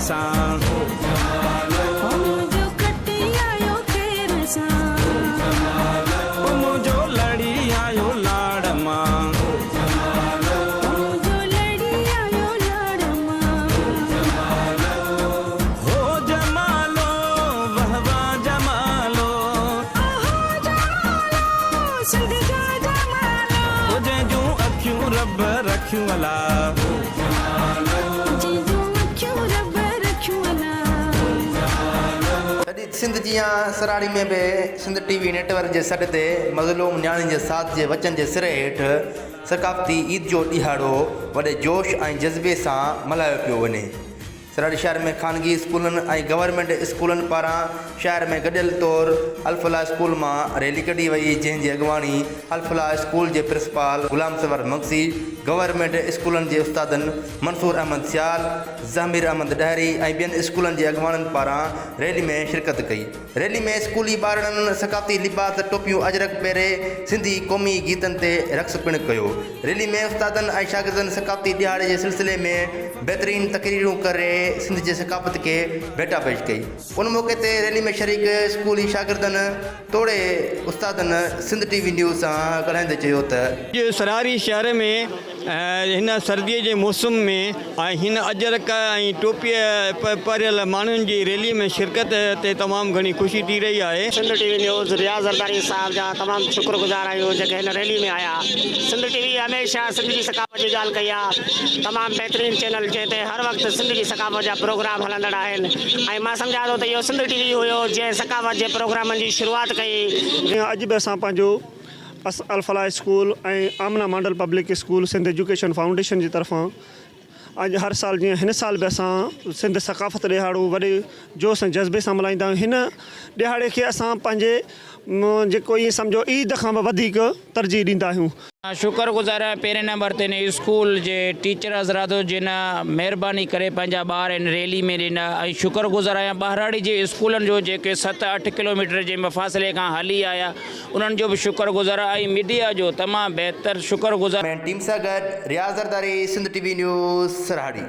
سان. هو منهنجو کٽي آيو خير سان. هو منهنجو لڙي آيو لاڙ مان. هو منهنجو لڙي آيو لاڙ مان. هو جمالو وه واه جمالو. هو جمالو سنڌ جو جمالو. هو جنهن جون اکيون رب رکيون الا. جنهن جون اکيون رب رکيون الا. سڄي سنڌ جيان سراڙي ۾ به سنڌ ٽي وي نيٽ ورڪ جي سڏ تي مظلوم نياڻين جي ساٿ جي وچن جي سري هيٺ ثقافتي عيد جو ڏهاڙو وڏي جوش ۽ جذبي سان ملهايو پيو وڃي. سراڙي شهر ۾ خانگي اسڪولن ۽ گورنمينٽ اسڪولن پاران شهر ۾ گڏيل طور الفلاح اسڪول مان ريلي ڪڍي وئي جنهن جي اڳواڻي الفلاح اسڪول جي پرنسپال غلام سرور مگسي، گورنمينٽ اسڪولن جي استادن منصور احمد سيال، ضمير احمد ڏهري ۽ ٻين اسڪولن جي اڳواڻن پاران ريلي ۾ شرڪت ڪئي. ريلي ۾ اسڪولي ٻارڙن ثقافتي لباس، ٽوپيون اجرڪ پهري سنڌي قومي گيتن تي رقص پڻ ڪيو. ريلي ۾ استادن ۽ شاگردن ثقافتي ڏهاڙي جي سلسلي ۾ بهترين تقريرون ڪري سنڌ جي ثقافت کي ڀيٽا پيش ڪئي. ان موقعي تي ريلي ۾ شريڪ اسڪولي شاگردن توڙي استادن سنڌ ٽي وي نيوز سان ڳالهائيندي چيو ته. اڄ سرهاري شهر ۾ هن سرديء جي موسم ۾ ۽ هن اجرڪ ۽ ٽوپيء پهريل ماڻهن جي ريلي ۾ شرڪت تي تمام گهڻي خوشي ٿي رهي آهي. Sindh T V news Riaz Zardari صاحب جا تمام شڪر گذار آهيون جيڪي هن ريلي ۾ آيا. سنڌ ٽي وي هميشه سنڌ جي ثقافت جي ڳالهه ڪئي آهي تمام بهترين چينل جنهن تي هر وقت سنڌ جي ثقافت جا پروگرام هلندڙ آهن ۽ مان سمجهان ٿو ته اهو سنڌ ٽي وي هيو جنهن ثقافت جي پروگرامن جي شروعات ڪئي. اڄ به اسان پنهنجو Alfalah school ۽ Amna model public school Sindh education foundation جي طرفان اڄ هر سال جيئن هن سال به اسان سنڌ ثقافت ڏهاڙو وڏي جوش ۽ جذبي سان ملهائيندا آهيون هن ڏهاڙي کي اسان پنهنجي جيڪو ائين سمجهو عيد کان به وڌيڪ ترجيح ڏيندا آهيون. شڪر گذار آهيان پهرين نمبر تي هن اسڪول جي ٽيچر حضرات جو جن مهرباني ڪري پنهنجا ٻار هن ريلي ۾ ڏنا ۽ شڪر گذار آهيان ٻهراڙي جي اسڪولن جو جيڪي ست اٺ ڪلوميٽر جي مفاصلي کان هلي آيا انهن جو به شڪر گذار ۽ ميڊيا جو تمام بهتر شڪر گذار. مين ٽيم سان گڏ Riaz Zardari Sindh T V news Sarhari.